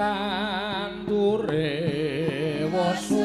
Tandure woso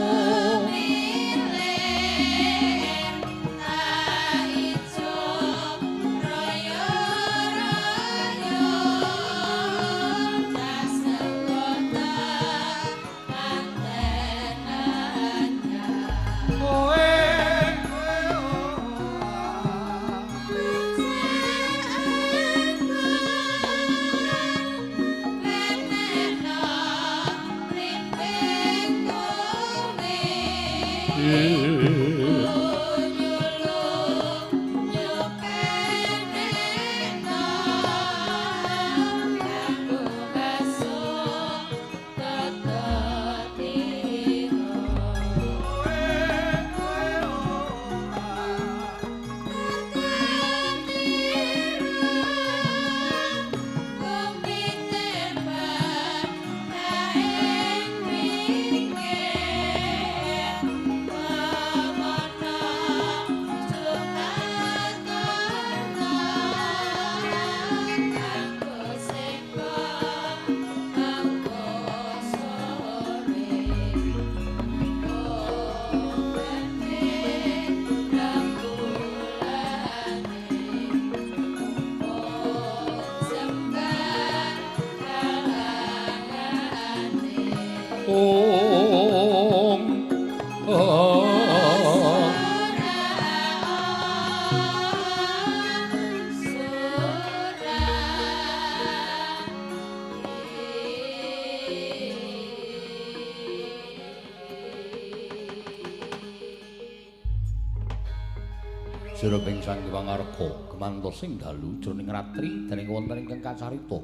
Jroning Sang Hyang Arga gemantos ing dalu jroning ratri dening wonten ingkang kacarita.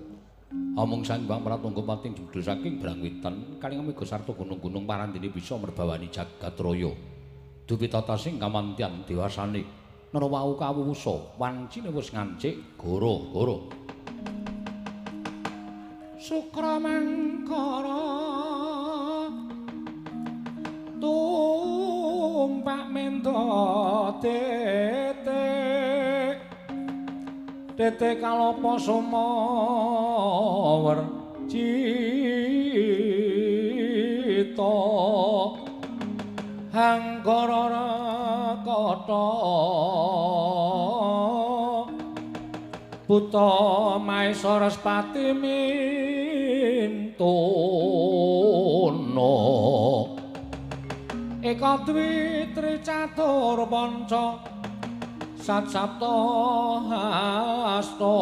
Amung Sang Hyang Pratangga pating judul saking Brangwetan kalingan mega sarta gunung-gunung parandene bisa merbawani jagat raya. Dupi tata sing kamantyan dewasane nara wau kawuwusa wancine wis ngancik goro-goro. Sukra mangkara tumpak mendo titik titik kalopo sumawer cita hanggara rakata buta maesa respati mintuna Eka dwi tri catur panca sat sapta hasta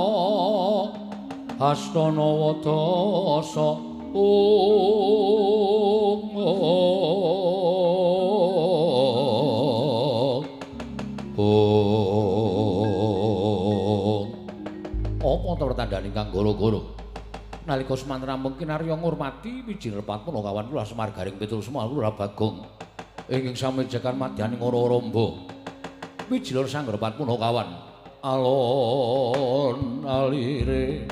hasta nawa dasa ung ung. Apa ta pertandane kang goro-goro? Nalika semanten rampung kinarya ngurmati wiji repat punakawan kula Semar Garing Petruk Semar Lurah Bagong ingkang samejakan madyaning ora-ora wiji lor sangrepat punakawan alon alire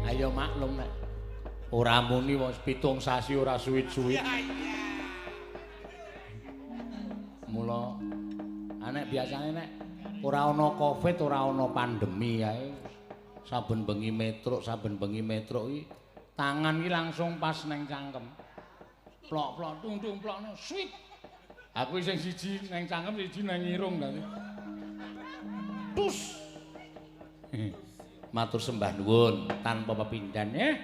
Ayo maklum nek ora muni wong 7 sasi ora suwit-suwit. Mula anek biasane nek ora ana Covid, ora ana pandemi ae saben bengi metruk iki tangan iki langsung pas neng cangkem. Plok-plok tung-tung plokno suwit. Aku sing siji neng cangkem, siji neng irung dadi. Tus. Matur sembah nuwun tanpa pepindhan ya.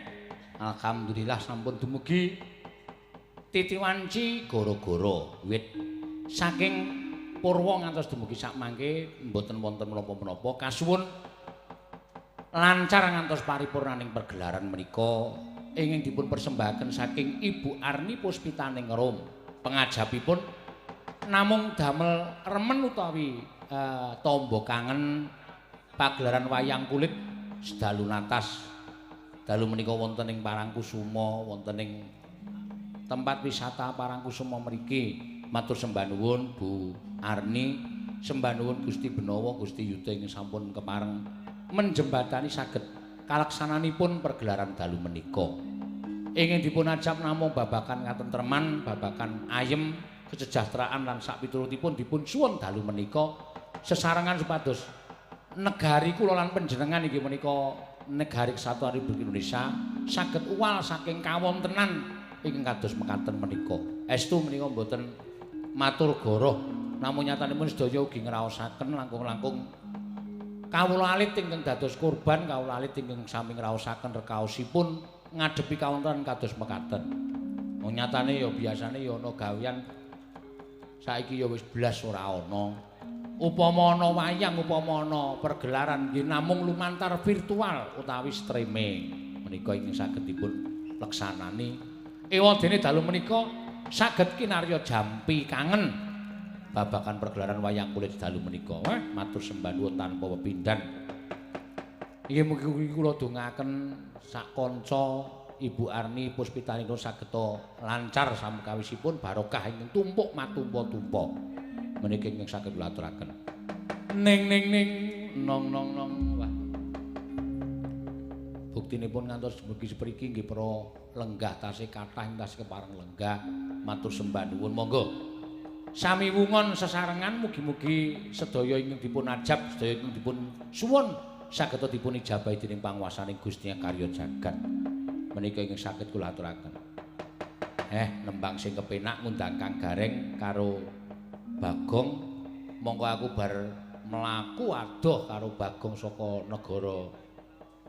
Alhamdulillah sampun dumugi titi wanci gara-gara wit saking purwa ngantos dumugi sakmangke mboten wonten menapa-menapa kasuwun lancar ngantos paripurnaning pergelaran menika ingin dipun persembahaken saking Ibu Arni Puspitaning Rum. Pengajapipun namung damel remen utawi tamba kangen pagelaran wayang kulit sedalu natas. Dalu menika wonten ing Parangkusuma, wonten ing tempat wisata Parangkusuma mriki. Matur sembah nuwun Bu Arni, sembah nuwun Gusti Benowo, Gusti Yuda ingkang sampun kepareng menjembatani saged kalaksananipun pergelaran dalu menika. Ingin dipun ajab namung babagan katentreman, babagan ayem, kesejahteraan lan sakpiturutipun dipun suwun dalu menika sesarengan supados negari kula lan panjenengan inggih menika Negari Kesatuan Republik Indonesia saged uwal saking kawontenan ingkang kados mekaten menika. Estu menika mboten matur goroh namung nyatanipun sedaya ugi ngraosaken langkung-langkung kawula alit ingkang dados korban, kawula alit ingkang sami ngraosaken rekaosipun ngadepi kawontenan kados mekaten. Wong nyatane ya biasane ya ana gawean saiki ya wis blas ora ana. Upama ana wayang, upama ana pergelaran nggih namung lumantar virtual utawi streaming menika ingkang saged dipun leksanani. Ewadene dalu menika saged kinarya jampi kangen babagan pergelaran wayang kulit dalu menika. Wah, matur sembah nuwun tanpa pepindhan. Inggih mugi kula dongaaken sak kanca Ibu Arni Puspitaning saged lancar samukawisipun barokah ingkang tumpuk matumpa-tumpa. Menika ingkang saged kula aturaken. Ning ning ning nong nong nong. Wah. Buktinipun ngantos dumugi sepriki nggih para lenggah tasih kathah ing tasih kepareng lenggah. Matur sembah nuwun monggo. Sami wungon sesarengan mugi-mugi sedaya ingkang dipun ajab, sedaya ingkang dipun suwun saged dipun ijabahi dening panguwasaning Gusti Karya Jagat. Menika ingkang saged kula aturaken. Nembang sing kepenak ngundang Kang Gareng karo Bagong, mongko aku bar mlaku adoh karo Bagong saka negara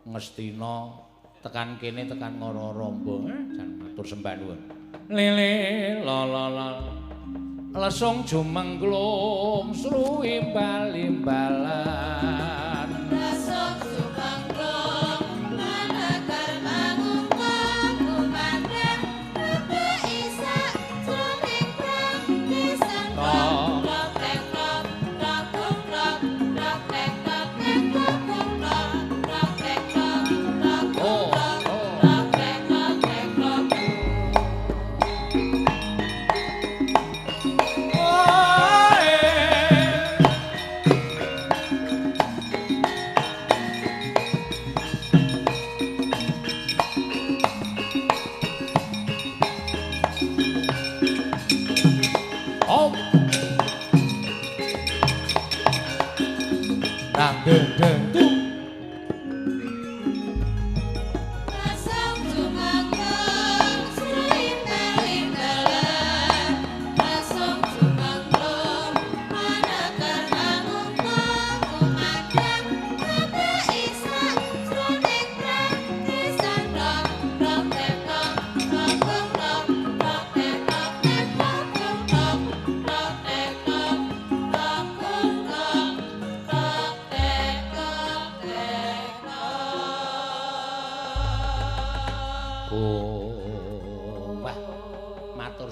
Ngastina tekan kene tekan Ngororombo. Jan matur sembah nuwun. Lele la la la lesung jumengglung sruwi bali-balan. Lesung jumengglung manekar mangungkung kumandhang bebek isak jroning prangkisan. Oh.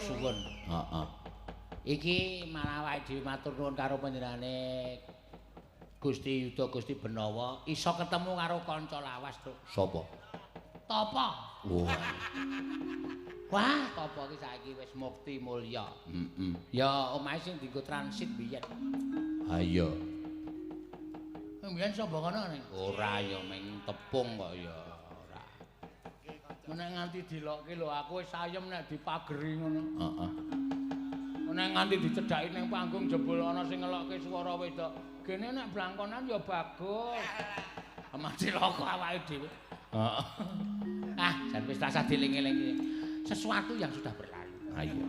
suwun. Heeh. Iki malah awake dhewe matur nuwun karo panjenengane Gusti Yuda Gusti Benawa iso ketemu karo kanca lawas, Truk. Sapa? Tapa. Oh. Wah, Tapa iki saiki wis mukti mulya. Heeh. Ya omahe sing dienggo transit biyen. Ha iya. Mbiyen sapa kono ning? Ora ya ming tepung kok ya ora. Nek nganti dilokke lho aku wis ayem nek dipageri ngono. Heeh. Nek nganti dicedhaki ning panggung jebul ana sing ngelokke swara wedok. Gene nek blangkonan ya bagus. Mati loko awake dhewe. Heeh. Ah, jan wis rasah dieling-eling. Sesuatu yang sudah berlalu. Ha iya.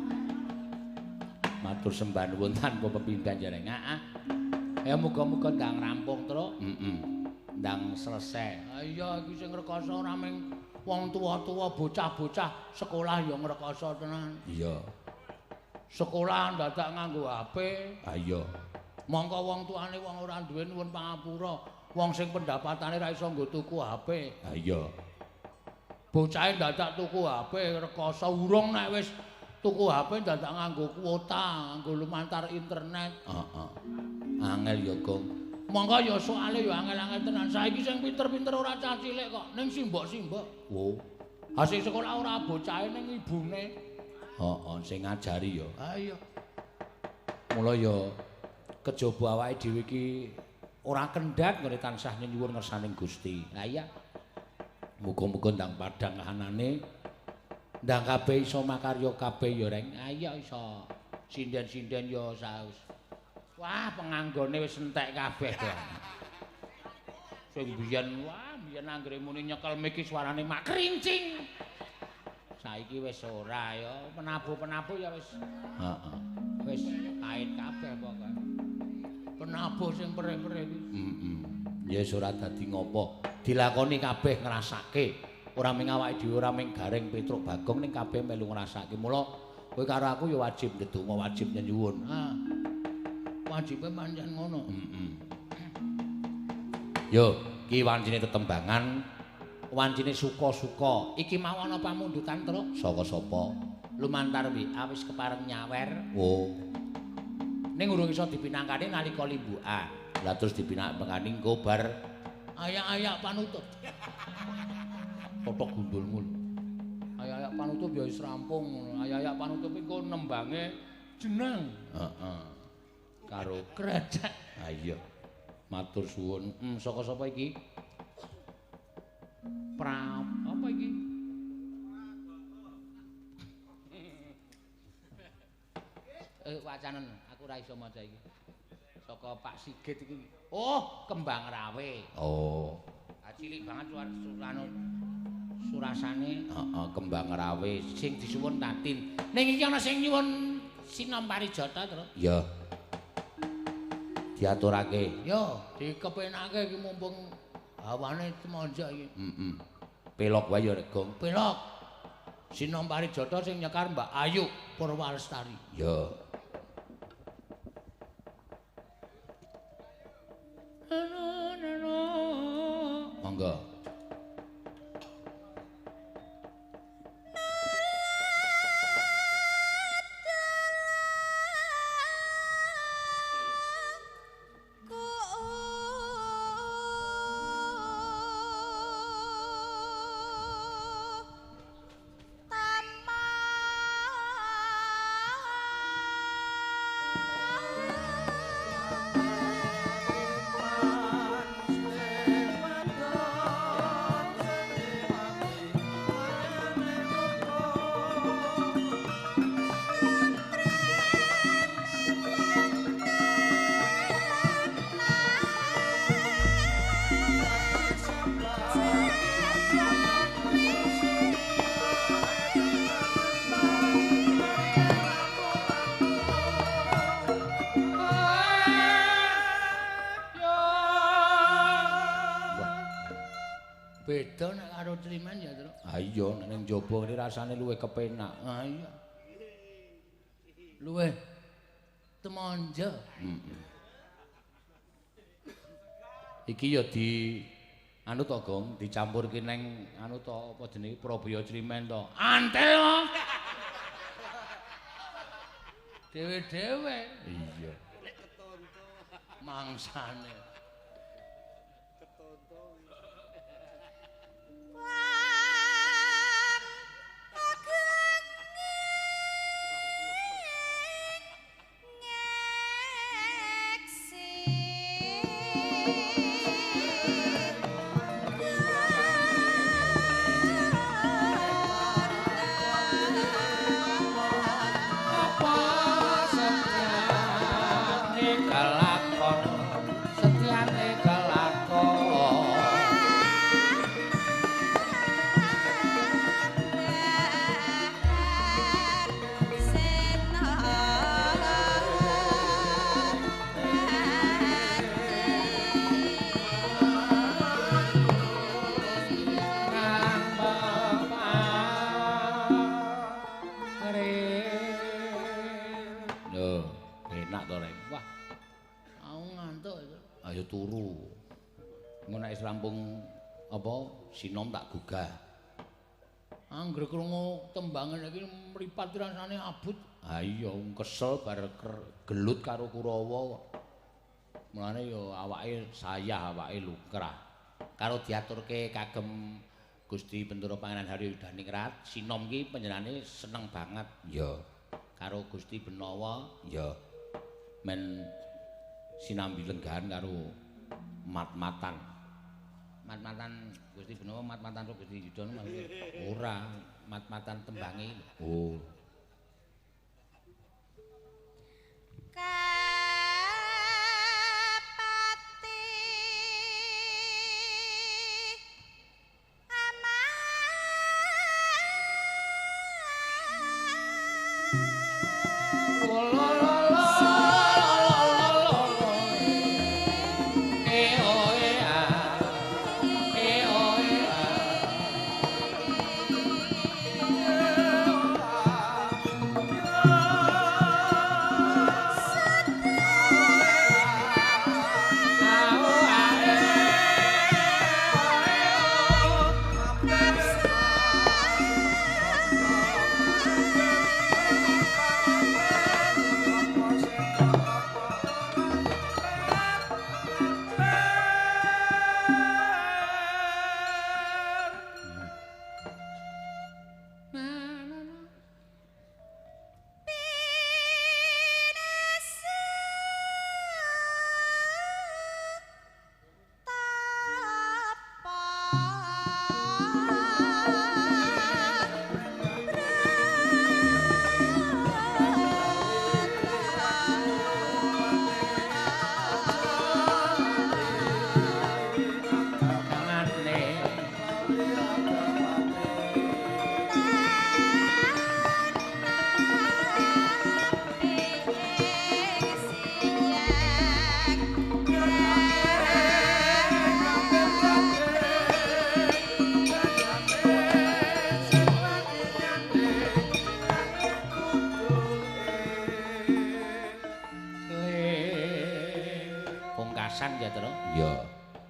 Matur sembah nuwun tanpa pepindhan jareng. Heeh. Ya muga-muga ndang rampung, Truk. Heeh. Ndang selesai. Ha iya iki sing ngrekoso ora mung wong tuwa-tuwa, bocah-bocah sekolah ya ngrekoso tenan. Iya. Sekolah dadak nganggo HP. Ha iya. Mongko wong tuane wong ora duwe nuwun pangapura, wong sing pendapatane ra iso nggo tuku HP. Ha iya. Bocahe dadak tuku HP rekoso urung nek wis tuku HP dadak nganggo kuota, nganggo lumantar internet. Heeh. Angel ya, Gong. Mongko ya soale ya angel-angel tenan. Saiki sing pinter-pinter ora cah cilik kok, ning simbok-simbok. Oh. Ha sing sekolah ora bocahe ning ibune. Heeh, sing ngajari ya. Ha iya. Mula ya kejaba awake dhewe iki ora kendhat nggone tansah nyuwun ngersaning Gusti. Lah iya. Muga-muga ndang padhang kahanane, ndang kabeh iso makarya kabeh ya, Reng. Ha iya iso. Sinden-sinden ya saus. Wah, penganggone wis entek kabeh to. Sing biyen, wah, biyen anggere muni nyekel miki suarane mak krincing. Saiki wis ora ya, penabuh-penabuh ya wis. Heeh. Wis pait kabeh pokoke. Penabuh sing perih-perih iki. Heeh. Ya wis ora dadi ngopo. Dilakoni kabeh ngrasake. Ora mung awake dhewe, ora mung Gareng Petruk Bagong ning kabeh melu ngrasake. Mula kowe karo aku ya wajib ndedonga, wajib nyuwun. Ha. Wajibe pancen ngono. Heeh. Yo, iki wancine tetembangan, wancine suka-suka. Iki mau ana pamundutan, Truk. Saka sapa? Lumantar WA wis kepareng nyawer. Oh. Ning urung iso dipinangkani nalika limbukan. Lah terus dipinangkani engko bar ayak-ayak panutup. Totok gundulmu. Ayak-ayak panutup ya wis rampung ngono. Ayak-ayak panutup iku nembange jeneng. Heeh. Karo krecek. Ha iya. Matur suwun. Saka sapa iki? Pra apa iki? Wacanen, aku ora iso maca iki. Saka Pak Sigit iki. Oh, Kembang Rawe. Oh. Ah cilik banget surasane. Heeh, Kembang Rawe sing disuwun Tatin. Ning iki ana sing nyuwun Sinom Parijata, Truk. Ya. Diaturake. Yo, dikepenake iki mumpung hawane temonjok iki. Heeh. Pelok wae ya, Gong. Pelok. Sinom Parijata sing nyekar Mbak Ayu Purwalestari. Ya. Monggo. Beda nek karo Trimen ya, Truk. Ha iya, nek ning njaba ngene rasane luwih kepenak. Ha iya. Luwih temonjo. Heeh. Iki ya di anu to, Gong, dicampurke ning anu to apa jenenge Probaya Trimen to. Antil. Dhewe-dhewe. Iya. Mangsane. Sinom tak gugah. Angger krungu tembangan iki mripat rasane abot. Ha iya, kesel bar gelut karo Kurawa kok. Mulane ya awake sayah, awake lukrah. Karo diaturke kagem Gusti Bendara Pangeran Haryo Yudhaningrat, Sinom ki panjenengane seneng banget. Iya. Karo Gusti Benawa, iya. Men sinambi lenggahan karo mat-matan. Mat-matan Gusti Benawa, mat-matan karo Gusti Yudha maksudnya. Ora, mat-matan tembange. Oh.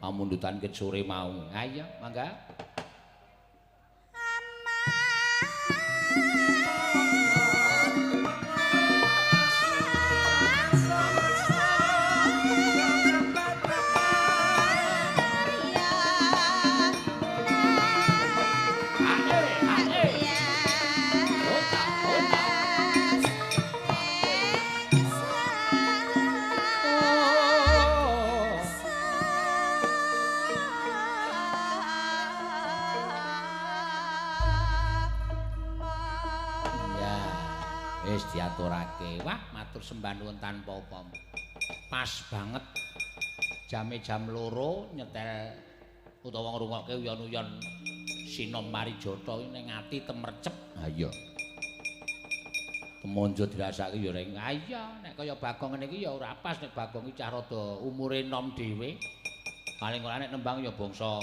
Pamundutan ket sore mau. Ha iya, mangga. Diaturake. Wah, matur sembah nuwun tanpa upama. Pas banget jame jam 2 nyetel utawa ngrungokke uyon-uyon Sinom Parijata ning ati temercep. Ha iya. Temonjo dirasake ya reng. Ha iya, nek kaya Bagong ngene iki ya ora pas nek Bagong iki cah rada umure enom dhewe. Paling ora nek nembang ya bangsa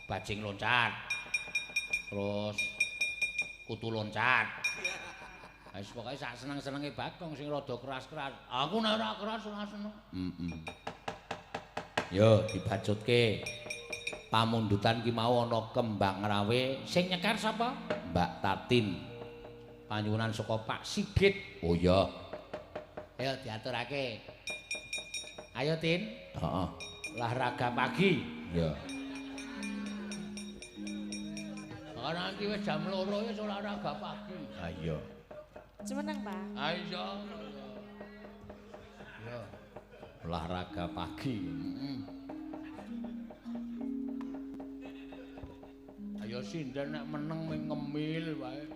bajing loncat. Terus kutu loncat. Wis pokoke sak seneng-senenge Bagong sing rada keras-keras. Aku nek ora keras ora seneng. Heeh. Yo dibacutke. Pamundutan ki mau ana kembang rawe sing nyekar sapa? Mbak Tatin. Panyuwunan saka Pak Sigit. Oh iya. Ayo diaturake. Ayo Tin. Heeh. Olahraga pagi. Iya. Ora iki wis jam 2 wis olahraga pagi. Ha iya. Jumeneng, Pak. Ha iya. Ya. Olahraga pagi. Heeh. Ayo sinden nek meneng ming ngemil wae.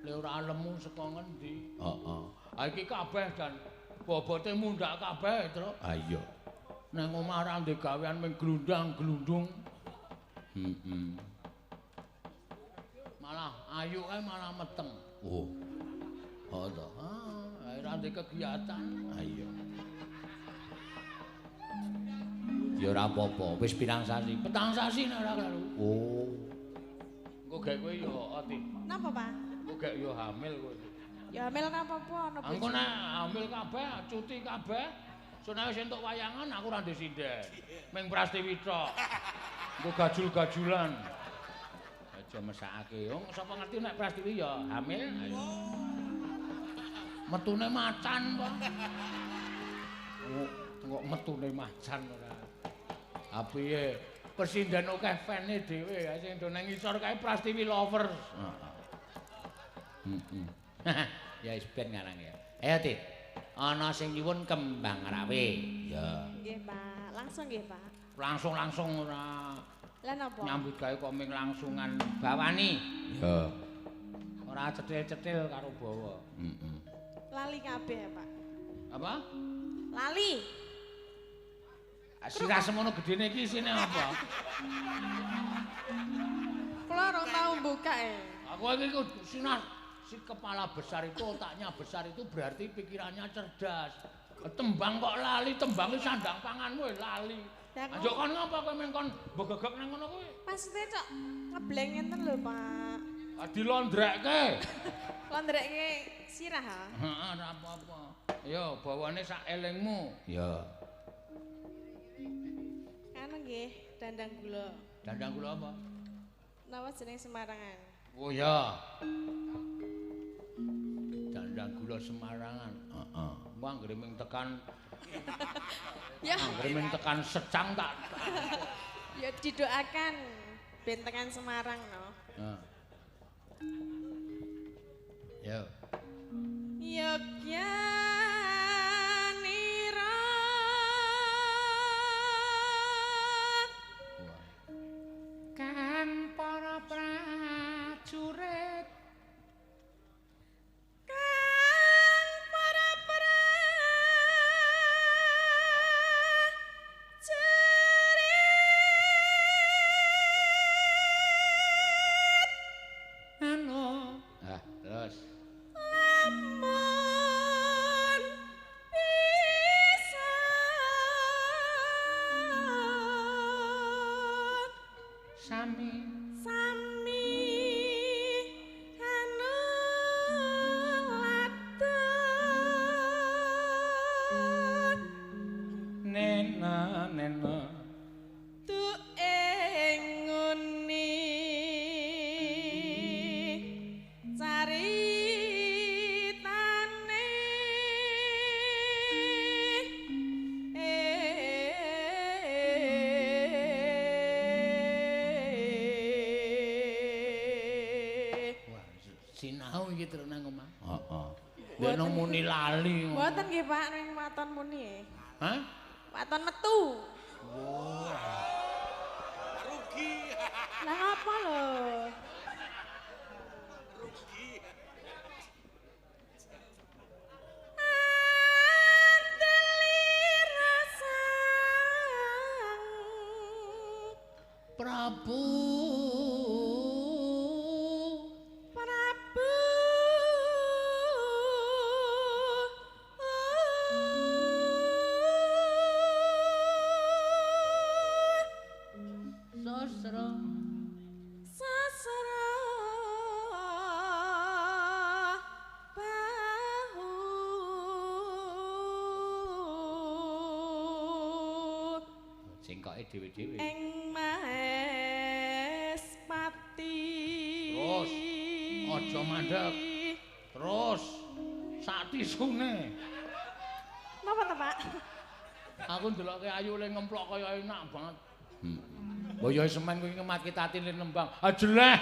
Le ora lemu saka ngendi? Heeh. Ha iki kabeh dan bobote mundhak kabeh, Truk. Ha iya. Nang omah ora ndek gawean ming glundang-glundung. Heeh. Malah ayu kae malah meteng. Oh. Oh to. Ah, ora ndek kegiatan. Ha iya. Ya ora apa-apa, wis pirang sasi? Petang sasi nek ora karo. Oh. Engko gek kowe ya ati. Napa, Pak? Engko gek ya hamil kowe. Ya hamil napa apa ana bojo. Engko nek hamil kabeh, cuti kabeh, sunah wis entuk wayangan aku ora ndek sinden. Ming Prastiwi tok. Engko gajul-gajulan. Aja mesakake. Wong sapa ngerti nek Prastiwi ya hamil. Ayo. Metune macan, Pak. Kok metune macan ora. Ha piye? Presiden akeh fane dhewe sing do nang ngisor kae Prastiwi lovers. Heeh. Heeh. Ya wis ben ngarang ya. Ayo Tit. Ana sing nyuwun kembang rawe. Ya. Nggih, Pak. Langsung nggih, Pak. Langsung-langsung ora. Lah napa? Nyambut gawe kok ming langsungan bawani. Ya. Ora cetil-cetil karo bawa. Heeh. Lali kabeh, Pak. Apa? Lali. Sirah semono gedene iki isine apa? Kula ora tau buka e. Aku iki sinah si kepala besar itu otaknya besar itu berarti pikirannya cerdas. Tembang kok lali, tembangi sandang panganmu lali. Anjuk kon ngapa kowe meng kon mbegegek nang ngono kuwi? Maksudnya cok ngebleng ngenten lho, Pak. Ah dilondrekke. Londrekke sirah ha? Heeh, ora apa-apa. Yo bawane sak elingmu. Ya. Anu nggih, dandang gula. Dandang gula apa? Napa jeneng Semarangan? Oh ya. Dandang gula Semarangan. Heeh. Wah, anggere ming tekan. Ya. Anggere ming tekan secang tak. Ya didoakan ben tekan Semarang no. Heeh. Ya. Yogya nira. Kang para prajurit, kang para prajurit, anu. Ah, terus. Lamun bisa sami sami anu ladon nena nena tu ing nguni caritane Wah, sinau iki terus nang omah. Heeh. Lha muni lali. Mboten nggih, Pak, ning waton muni. Hah? Waton metu. Wah. Rugi. Lah ngapa lho? Rugi. Andeli rasang Prabu Prabu Sasra Sasra bahu Cengkoke dhewe-dhewe ing Mahespati. Terus, aja mandek. Terus sak tisune. Napa to, Pak? Aku ndelokke ayu le ngemplok kaya enak banget. Mbok ya semen kuwi ngematke tati le nembang. Ah jeleh.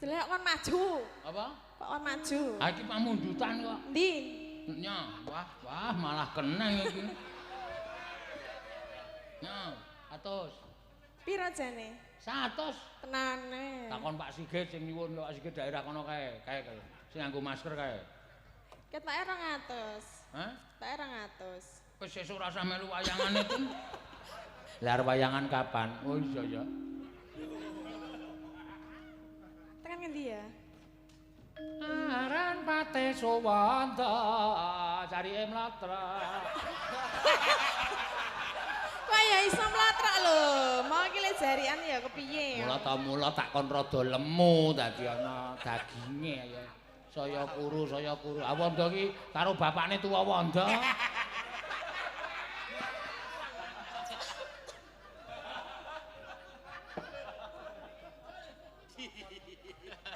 Jeleh kok kon maju. Apa? Kok kon maju. Ha iki pamundutan kok. Endi? Nya, wah, wah malah keneng iki. Nya, 100. Piro jane? 100. Tenane. Takon Pak Sigit sing nyuwun Pak Sigit daerah kono kae, kae kae. Sing nganggo masker kae. Ketoke 200. Hah? Ketoke 200. Wis sesuk ora usah melu wayangane itu. Lah arep wayangan kapan? Oh iya ya. Tekan ngendi ya? Aran Pate Suwanda carike mlatra. Kok ya iso mlatrak lho. Mau iki le jarian ya kepiye ya? Mula ta mula tak kon rada lemu dadi ana daginge ya. Saya kuru, saya kuru. Ah Wanda iki karo bapakne tuwa Wanda.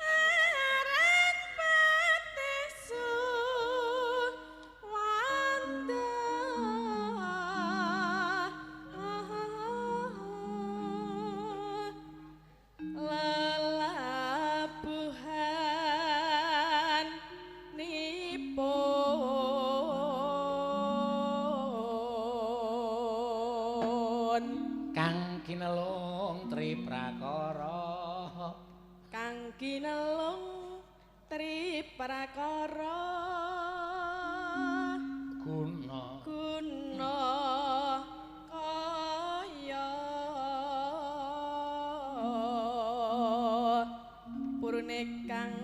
Aran Pate Suwanda. Lelabuhan nipun Kang kinelung tri prakara. Kang kinelung tri prakara Guna guna kaya purune kang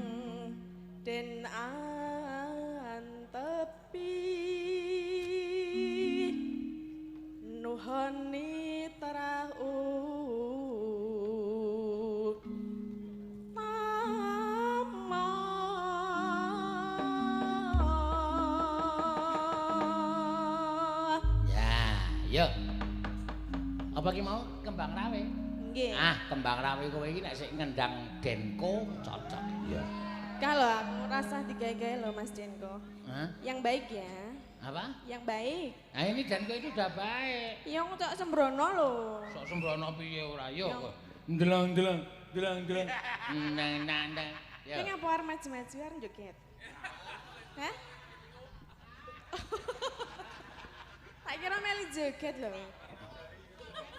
den antepi nuhoni trah utama. Ya, yuk. Apa ki mau kembang rawe? Nggih. Ah, kembang rawe kowe iki nek sik ngendang Denko cocok. Iya. Kalau aku rasa digawe-gawe loh Mas Denko. Hah? Yang baik ya. Apa? Yang baik. Nah ini Denko itu udah baik. Yang cok sembrono loh. Sok sembrono piye ora yo. Yang- Ndelang ndelang, ndelang ndelang. Nang nang nang. Yo. Ini ngapa arep maju-maju arep joget? Hah? Tak kira meli joget loh.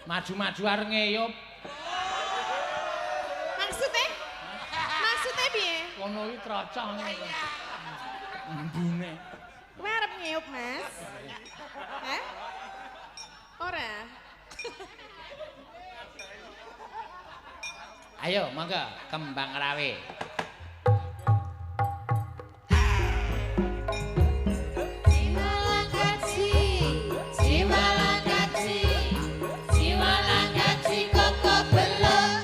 Maju-maju arep ngeyup. Maksudnya? Maksudnya piye? Kono iki trocah ngene. Embune. Kowe arep ngeyup, Mas? Hah? Ora. Ayo monggo kembang rawe. Jiwalangkaji, jiwalangkaji, jiwalangkaji koko belok.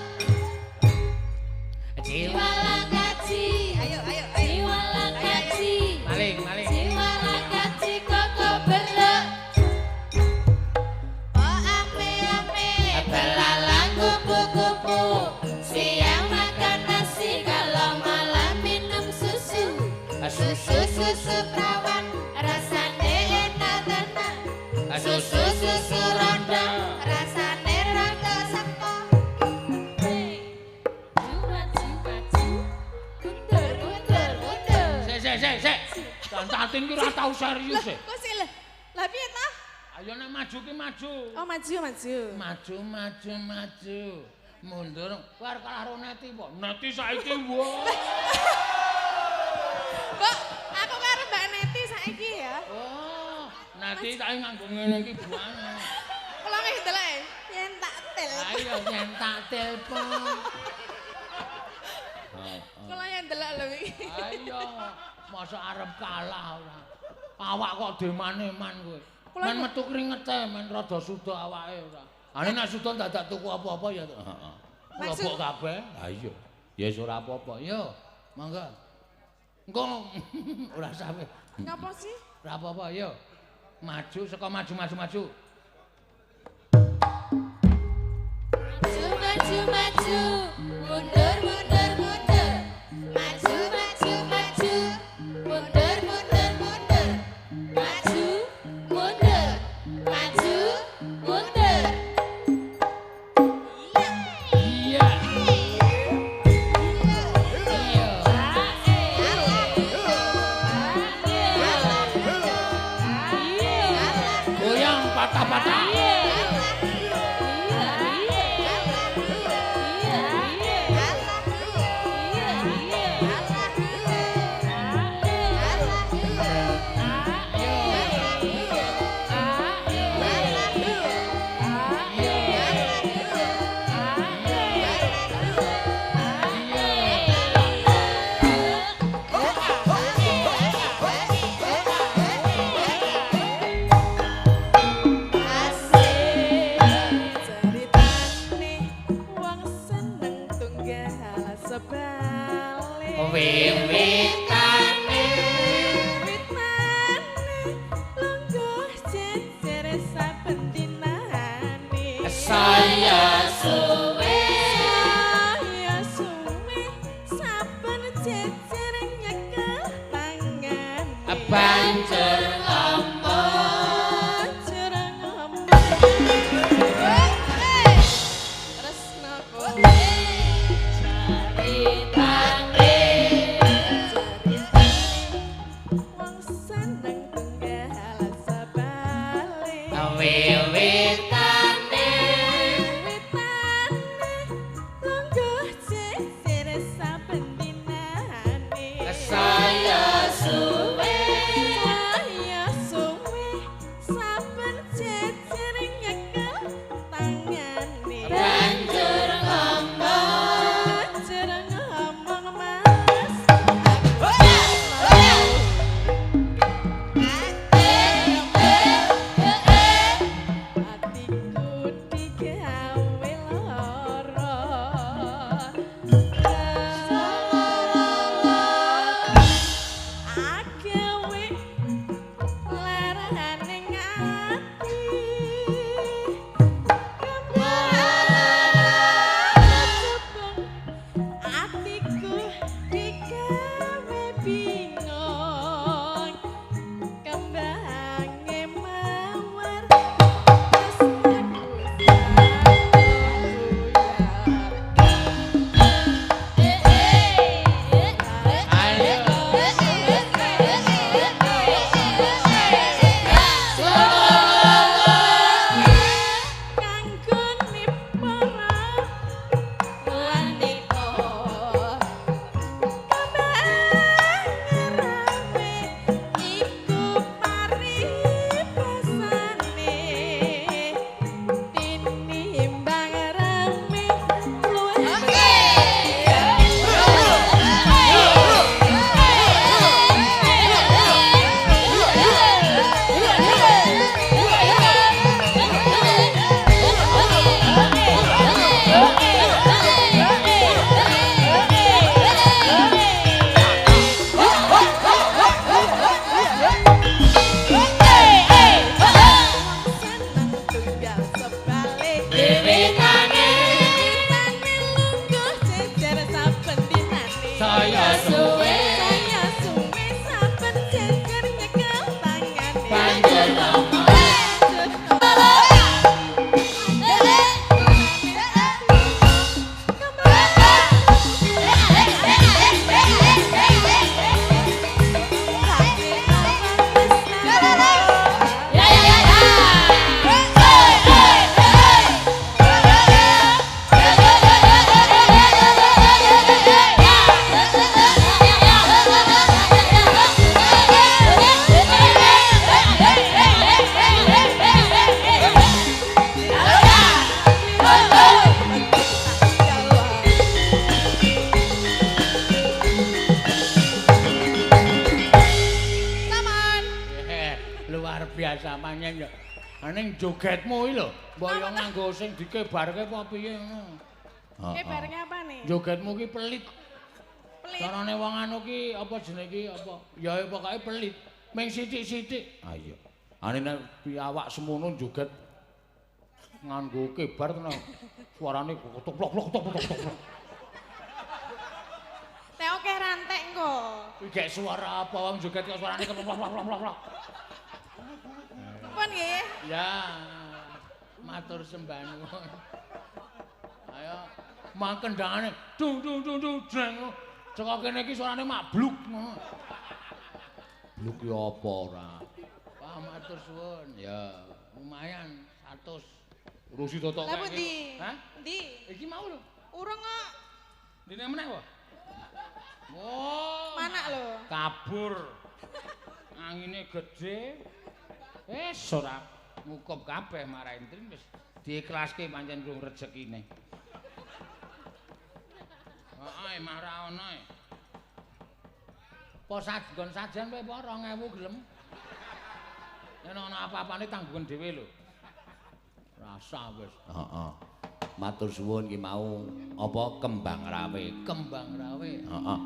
Jiwa Jiwalangkaji, Ayo, ayo, ayo. jiwalangkaji, maling maling. jiwalangkaji koko belok. Oh ame ame, belalang kupu-kupu, siang makan nasi kalau malam minum susu. Susu susu perawan, rasane enak tenan. Susu susu rondo, rasane rada sepo. Maju maju, mundur mundur mundur. Sik sik sik sik. Tantatin ki ora tau serius e. Kok sih lah? Lah piye ta? Ayo nek maju ki maju. Oh, maju, maju. Maju maju maju. Mundur. Kowe arep kalah karo Neti po. Neti saiki wah. Mbok, aku karo Mbak Neti saiki ya. Oh, Neti saiki nganggo ngene iki buane. Kula nggih delok e, yen tak tel. Ayo yen tak telepon. Kula yen delok lho iki. Ayo, masa arep kalah ora. Awak kok deman-eman kowe. Kula Men metu kringete, men rada suda awake ora. Ane nek suda dadak tuku apa-apa ya. Heeh. Maksud- Mlebok kabeh. Ha iya. Ya wis ora apa-apa. Yo, monggo. Engko ora sampe. Ngapa sih? Ora apa-apa, yo. Maju saka maju maju maju. Maju maju maju, mundur mundur mundur. Maju maju maju, Wiwitane Wiwitane lungguh jejer saben dinane. Saya suwe. Saya suwe saben jejer nyekel tangane. Banjur nopo? Ya ya ya ya. Hey hey hey. Luar biasa manyen ya. Ning jogetmu iki lho, mbok yo nganggo sing dikebarke apa piye ngono. Kebarke apa nih? Jogetmu ki pelit. Pelit. Carane wong anu ki apa jenenge ki apa? Ya pokoke pelit. Ming sithik-sithik. Ah iya. Ane nek awak semono joget nganggo kebar tenan. Suarane toplok plok toplok toplok. Nek akeh rantek engko. Kuwi gek suara apa wong joget kok suarane plok plok plok plok. Pun nggih. Ya. Matur sembah nuwun. Ayo mang kendangane dung dung dung dung jeng. Cekok kene iki suarane mak bluk ngono. Bluk ya apa ora? Wah, matur suwun. Ya, lumayan 100. Urusi totok Lah pundi? Hah? Endi? Iki mau lho. Urung kok. Ndine meneh apa? Oh. Manak lho. Kabur. Angine gedhe. Wis ora ngukup kabeh marah intrin wis diikhlaske pancen rung rezekine. Heeh, mah ora ono. Po nggon sajen kowe apa 2000 gelem. Yen ana apa-apane tanggungan dhewe lho. Rasa wis. Heeh. Matur suwun ki mau apa kembang rawe. Kembang rawe. Heeh.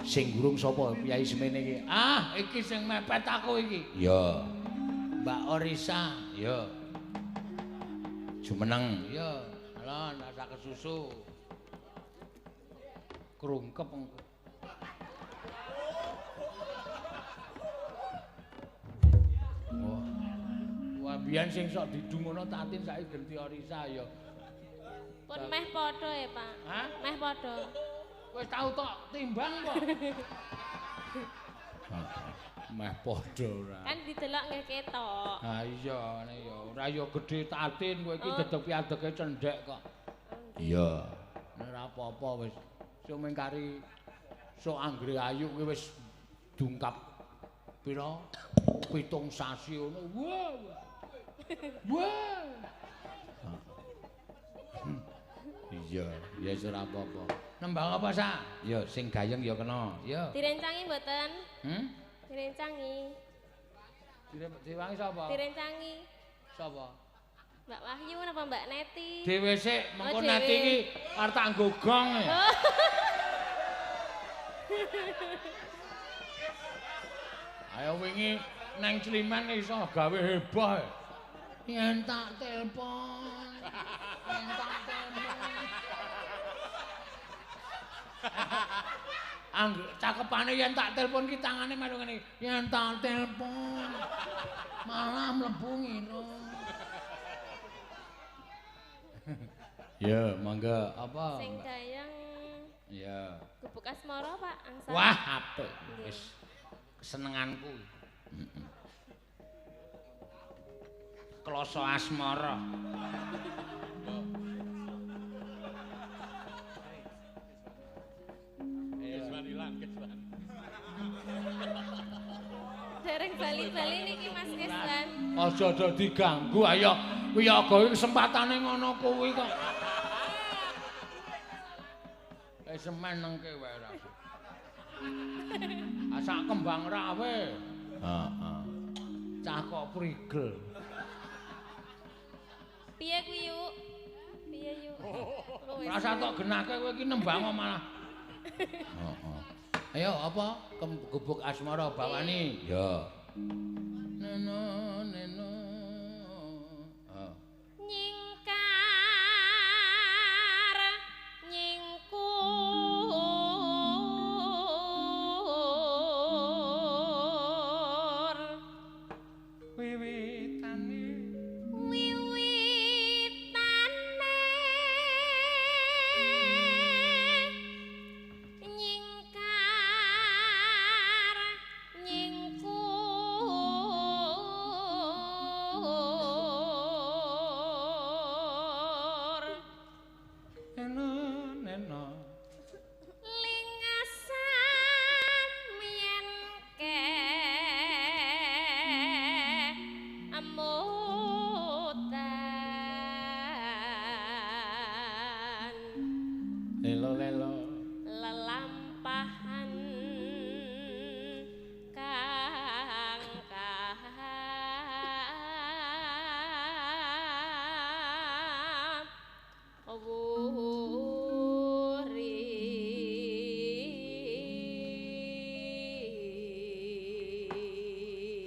Sing gurung sapa piyai semene iki? Ah, iki sing mepet aku iki. Ya. Mbak Orisa. Ya. Jumeneng. Ya, alon rasa kesusu. Krungkep engko. Wah. Wah, biyen sing sok didungono Tatin saiki genti Orisa ya. Pun meh padha ya, Pak. Hah? Meh padha. Wis tau tok timbang kok. Meh padha ora. Kan didelok nggih ketok. Ha iya, ngene ya. Ora ya gedhe Tatin kowe iki dedeg adege cendhek kok. Iya. Ora apa-apa wis. Sing kari sok anggere ayu kuwi wis dungkap pira? 7 sasi ngono. Wah. Wah. Iya, ya wis ora apa-apa. Nembang apa, Sa? Ya sing gayeng ya kena. Ya. Direncangi mboten? Hmm? Direncangi. Diwangi sapa? Direncangi. Sapa? Mbak Wahyu napa Mbak Neti? Dhewe sik, mengko Oh, Neti dhewe. iki arep tak nggo gong. E. Ayo wingi nang Climen iso gawe heboh. E. Yen tak telepon. Yen tak telepon. Angger cakepane yen tak telepon ki tangane melu ngene. Yen tak telepon. Malah mlebu ngene. Ya, mangga. Apa? Sing gayeng Ya. Gubuk Asmara, Pak, angsal. Wah, apik. Wis kesenenganku. Heeh. Kloso asmara. Keswan ilang, keswan. Dereng bali-bali niki Mas Keswan. Aja aja diganggu ayo. Wiyaga iki kesempatane ngono kuwi kok. Wis semen nengke wae ra. Asak kembang rawe. Heeh. Cah kok prigel. Piye kuwi yuk? Piye yuk? Wis. Rasa tok genake kowe iki nembang kok malah. Heeh. Ayo apa? Gubuk asmara bawani. Ya. Neno neno. Heeh. Nyingkah Lelo lelo. Lelampahan kang wuri.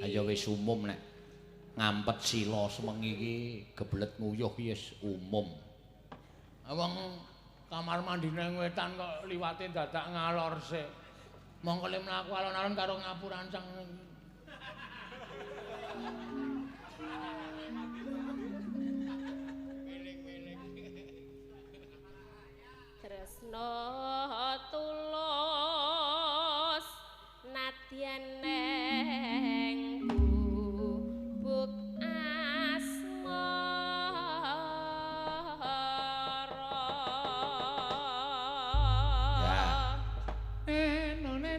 Ayo wis umum nek ngampet sila sewengi iki gebelet nguyuh ki wis umum. Wong kamar mandine wetan kok liwate dadak ngalor sik. Mongko le mlaku alon-alon karo ngapurancang. Tresno tulus nadyan neng gubuk asmara. Ya.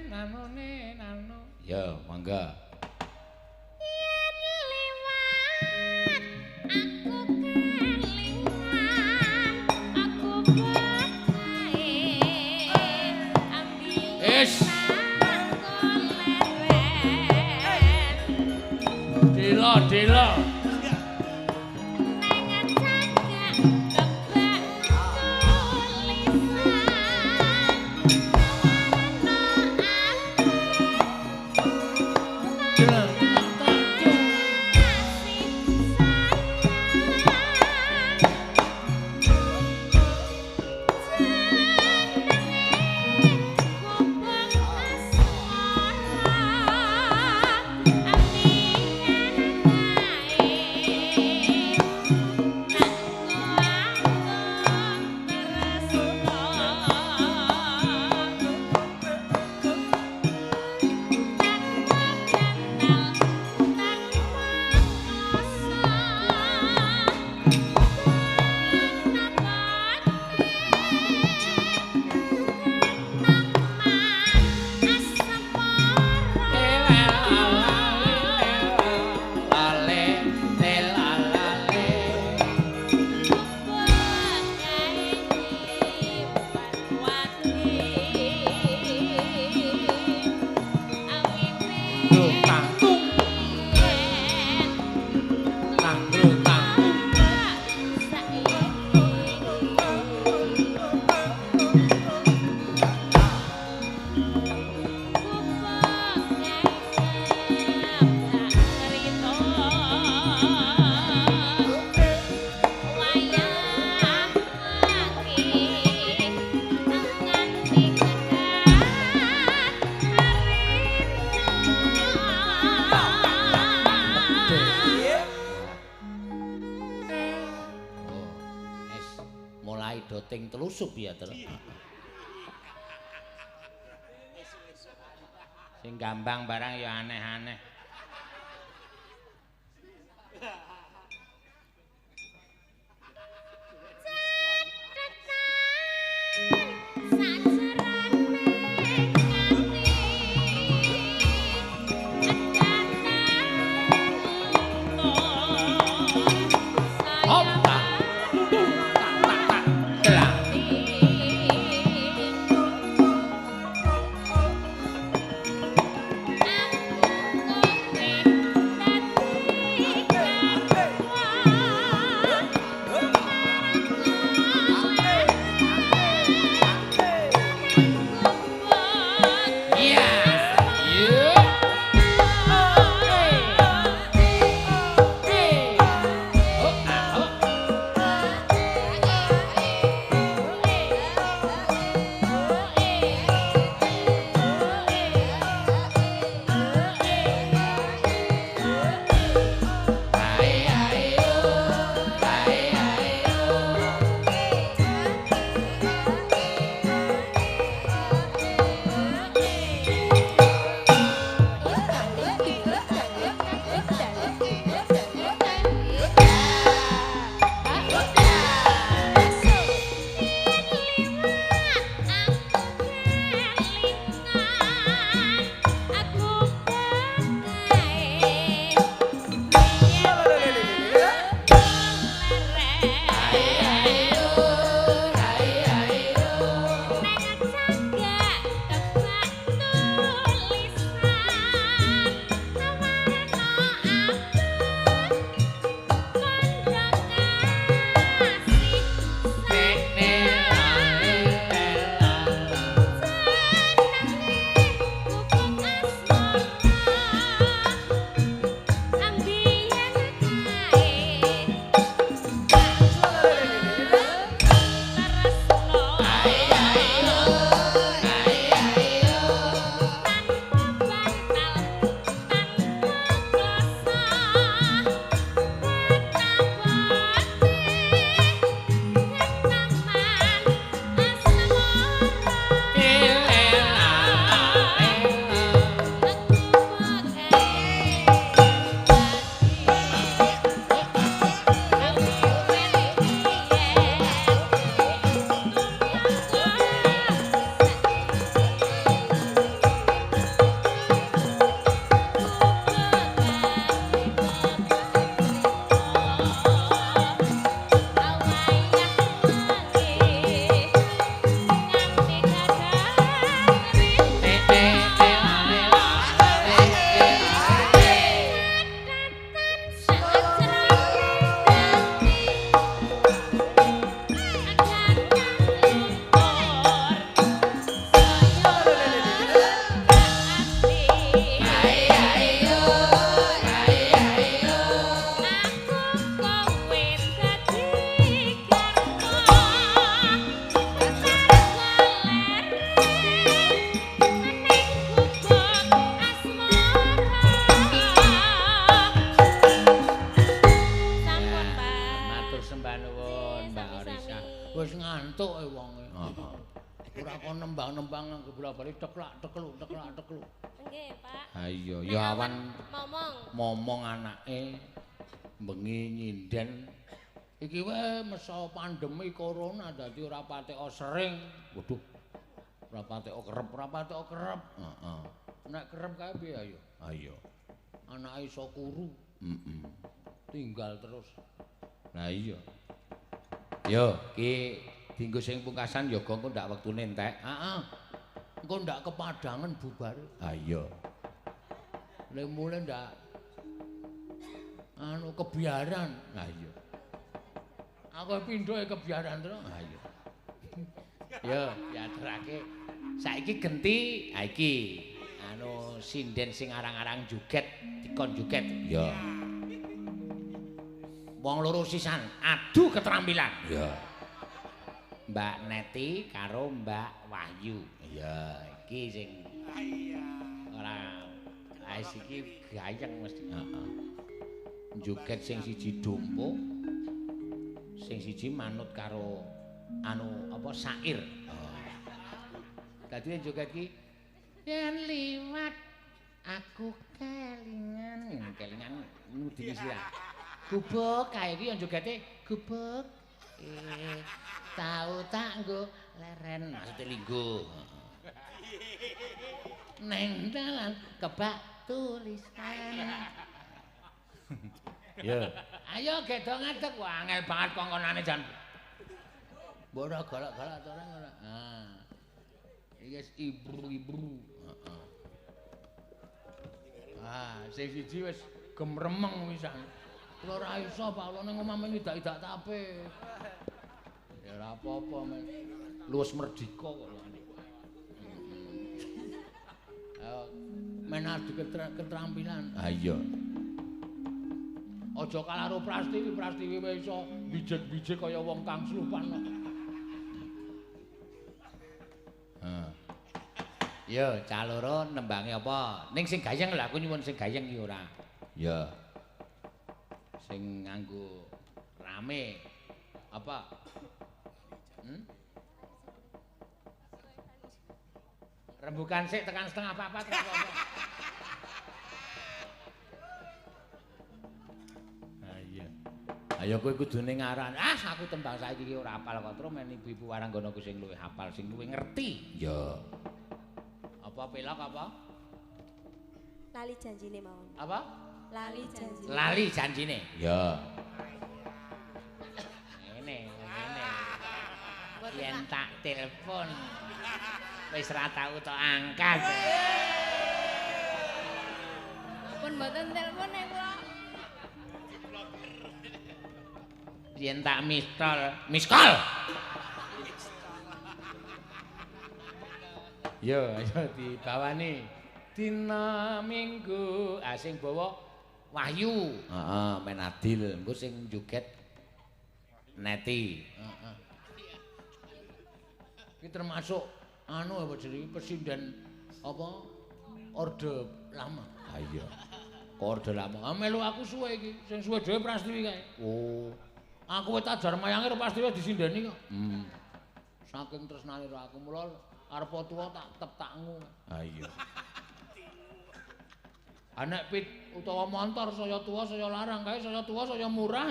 Nano nano. Ya, mangga. Yen liwat aku kelingan, aku bekae ambil Es. leren. Dilo dilo. Neng cagak kebak tulisan tawarno aku kasih sayang jenenge gubuk asmara ambiyen kae nanggo aku tresno tanpa kenal tanpa rasa Lale telalale. Tang tung tang tang tung. Oh, es mulai doting telusup ya, Tru. Sing gambang barang ya aneh-aneh. Hop tak tung tak tak tak. Telah. Aku ngantuk e wonge. Heeh. Ora kon nembang-nembang bola-bali teklak tekluk teklak tekluk. Nggih, Pak. Ha iya, ya awan momong. Momong anake bengi nyinden. Iki wae mesa pandemi corona dadi ora patek sering. Waduh. Ora patek kerep, ora patek kerep. Heeh. Nek kerep kae piye ayo? Ha iya. Anake iso kuru. Heeh. Tinggal terus. Lah iya. Yo, iki dinggo sing pungkasan yoga engko ndak wektune entek. Heeh. Engko ndak kepadangan bubare. Ha iya. Le mule ndak anu kebiaran. Ha iya. Aku pindho kebiaran terus. Ha iya. Yo, diaturake. Saiki genti ha iki anu sinden sing arang-arang joget dikon joget. Ya. Wong loro sisan adu keterampilan. Ya. Mbak Neti karo Mbak Wahyu. Ya, iki sing iya. Ora wis iki gayeng mesti. Heeh. Joget sing siji dompo, sing siji manut karo anu apa sair. Oh. Dadi joget iki yen liwat aku kelingan, kelingan ngudini sirah. Gubuk kae iki yang jogete gubuk. Tau tak nggo leren maksude linggo. Neng dalan kebak tulisan. Ya. Ayo gedho ngadeg, wah angel banget kongkonane jan. Mbok ora galak-galak to ora. Ah. Iki wis ibru-ibru. Heeh. Ah, sing siji wis gemremeng wisan. Kula ora iso, Pak, kula ning omah men idak-idak tape. Ya ora apa-apa, men. Luwes merdika kok lho. Ayo men adu keterampilan. Ha iya. Aja kalah karo Prastiwi, Prastiwi wae iso bijik-bijik kaya wong kang slupan kok. Heeh. Yo, cah loro nembange apa? Ning sing gayeng lho aku nyuwun sing gayeng iki ora. Ya. Sing nganggo rame apa? Rembukan sik tekan 3:30 apa. Ha iya. Ayo kowe kudune ngaran. Ah, aku tembang saiki iki ora hafal kok tru men ibu-ibu waranggono ku sing luwih hafal, sing luwih ngerti. Ya. Apa pelok apa? Lali janjine mawon. Apa? Lali janjine. Lali janjine. Ya. Ngene, ngene. Yen tak telepon wis ra tau tok angkat. Pun mboten telepon e kula. Yen tak mistol, miskol. Yo, ayo dibawani. Dina Minggu, ah sing bawa Wahyu. Heeh, men adil. Engko sing joget Neti. Heeh. Iki termasuk anu apa jenenge pesinden apa orde lama. Ha iya. Kok orde lama? Ah melu aku suwe iki, sing suwe dhewe Prastiwi kae. Oh. Aku wis tajar mayange karo Prastiwi disindeni kok. Saking tresnane karo aku mula arep tuwa tak tetep takngu. Ha iya. Anek pit utawa montor saya tuwa saya larang kae saya tuwa saya murah.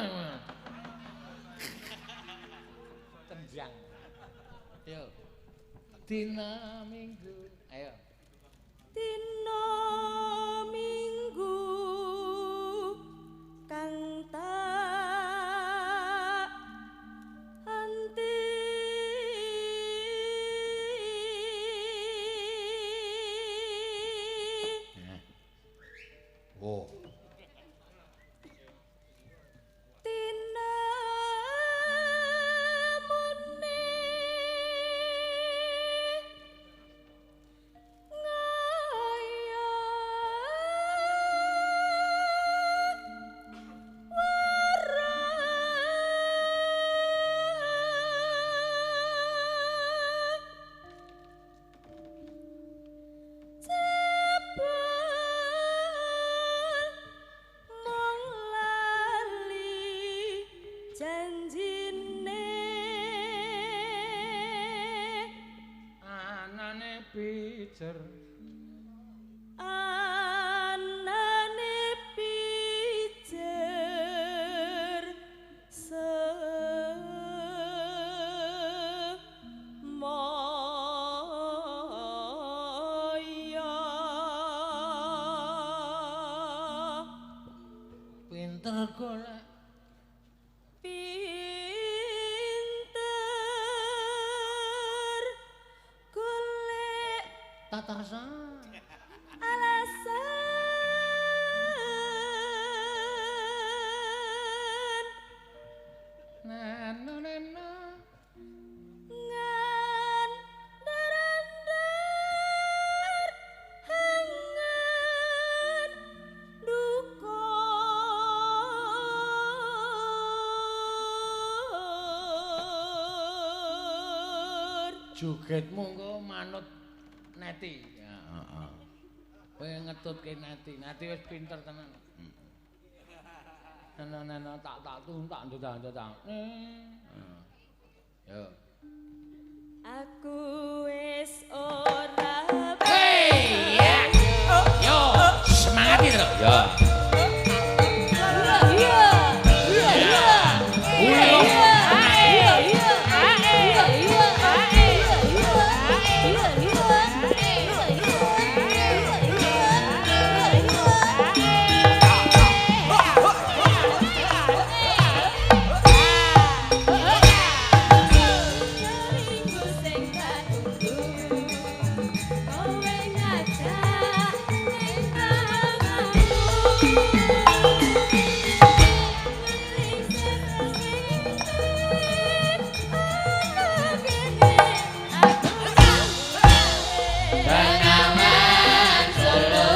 Tenjang. Yo. Dina Minggu. Ayo. Dina Minggu kang tak anti Oh. Tinamune ngayal pijer. Anane pijer semoyo. Pinter golek. Pinter golek tatasan alasan neno neno ngandar-andar hangat duka jogetmu engko manut Neti. Heeh. Kowe ngetutke Neti. Neti wis pinter tenan. Neno neno tak tak tung tak ndang ndang. Yo. Aku wis ora. Hey, ya. Yo, semangat iki lho. Ya. Iya. Iya. Iya. Iya. Iya. Iya. Iya. Iya. Iya. Bengawan Solo.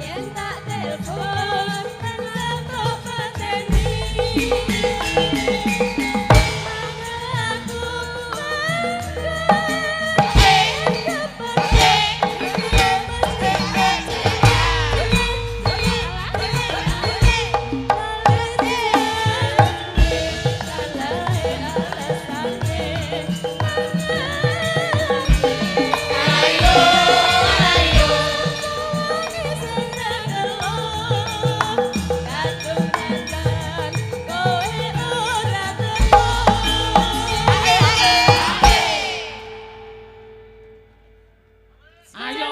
Yen tak telepon tansah tok pateni. Aku Ayo ayo. Ayo.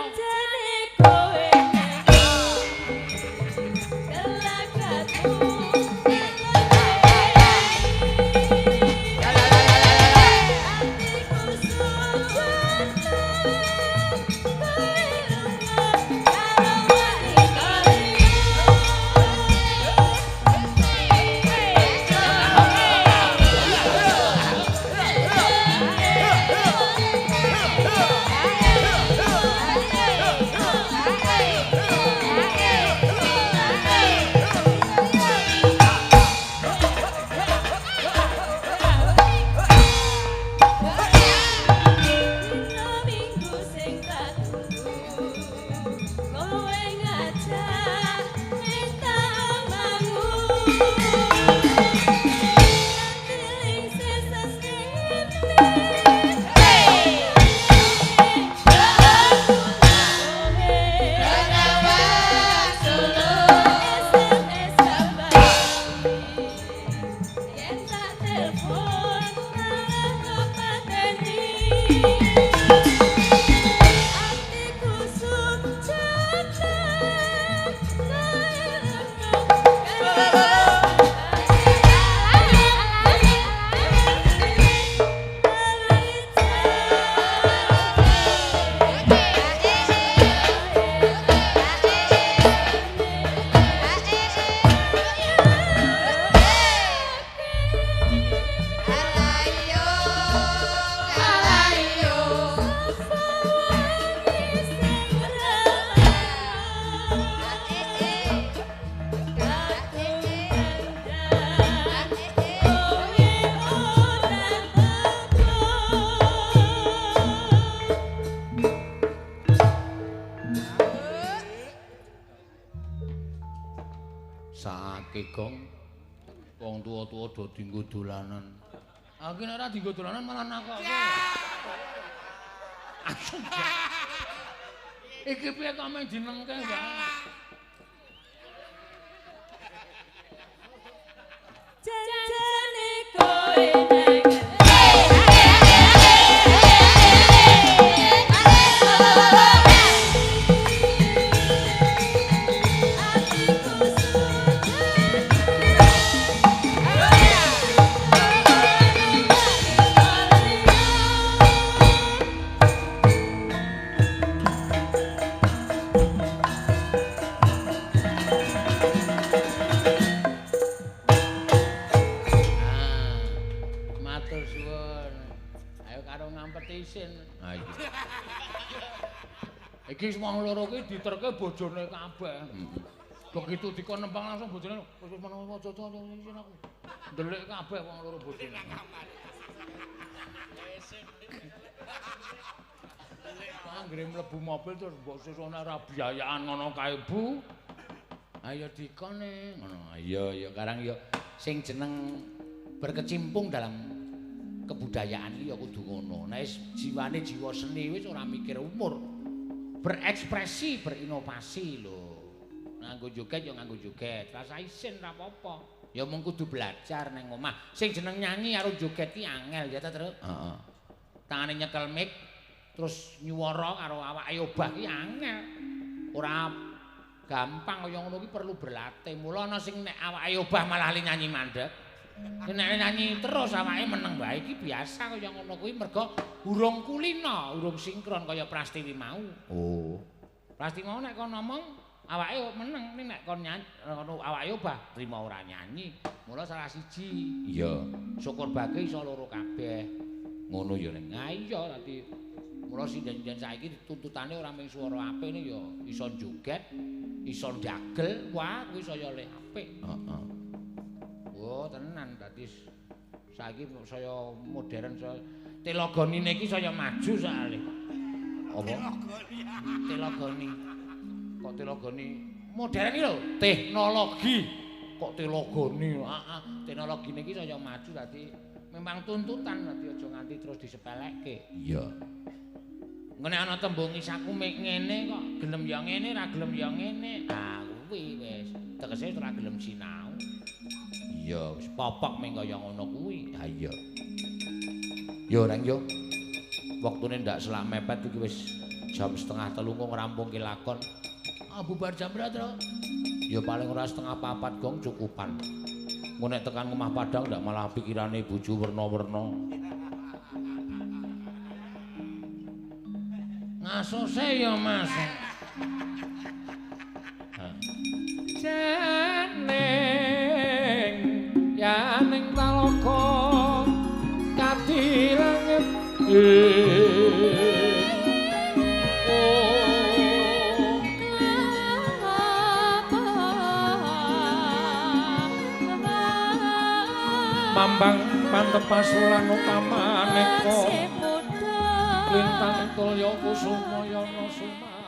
Dina minggu sing tak tunggu, kowe ngajak ning tamanku. Tiling sesas Bengawan Solo. SMS sampai. Yen tak telepon malah kok pateni. Atiku sujatan Alayo alayo. Saake gong. Wong tuwa-tuwa do dienggo dolanan. Aku nek ora dienggo dolanan malah nakokke. Iki piye kok mung dinengke, Mbak? Janjane kowe nang Matur suwun. Ayo karo ngampeti isin. Ha iya. Iki wong loro kuwi diterke bojone kabeh. Begitu dikon nembang langsung bojone wis menawa aja isin aku. Ndelik kabeh wong loro bojone. Anggere mlebu mobil terus mbok susune ora biayaan ngono kae, Bu. Ayo dikone ngono. Iya ya karang ya sing jeneng berkecimpung dalam kebudayaan iki ya kudu ngono. Nek wis jiwane jiwa seni wis ora mikir umur. Berekspresi, berinovasi lho. Nganggo joget ya nganggo joget, rasa isin ra apa-apa. Ya mung kudu belajar nang omah. Sing jeneng nyanyi karo joget ki angel ya ta, Truk? Heeh. Tangane nyekel mic terus nyuwara karo awake obah ki angel. Ora gampang kaya ngono ki perlu berlatih. Mula ana sing nek awake obah malah li nyanyi mandek. Nek nyanyi terus awake meneng wae iki biasa kaya ngono kuwi mergo urung kulina, urung sinkron kaya Prastiwi mau. Oh. Prastiwi mau nek kon ngomong awake meneng, ning nek kon nyanyi ngono awake obah trima ora nyanyi. Mula salah siji. Iya. Syukur bage iso loro kabeh. Ngono ya ning. Ha iya dadi mula sinden-sinden saiki tuntutane ora mung swara apik ning ya iso joget, iso ndagel, wah kuwi saya leh apik. Heeh. Oh tenan dadi saiki saya modern saya telogonine iki saya maju soalé. Apa? Telogoni. Kok telogoni modern iki lho, teknologi. Kok telogoni? Heeh, teknologine iki saya maju dadi memang tuntutan dadi aja nganti terus disepelekke. Iya. Ngene ana tembung isaku mek ngene kok gelem ya ngene, ra gelem ya ngene. Ah kuwi wis tegese ora gelem sinau. Iya, wis popok mung kaya ngono kuwi. Ha iya. Yo Reng yo. Wektune ndak selak mepet iki wis jam 2:30 kok ngrampungke lakon. Ah bubar jam pira, Truk? Ya paling ora 3:30 gong cukupan. Engko nek tekan omah Padang ndak malah pikirane bojo werna-werna. Ngasose ya, Mas. Jeneng yaning talaga katilangit mambang pantepasulan utamaneka lintang tulya kusuma yana sumandha.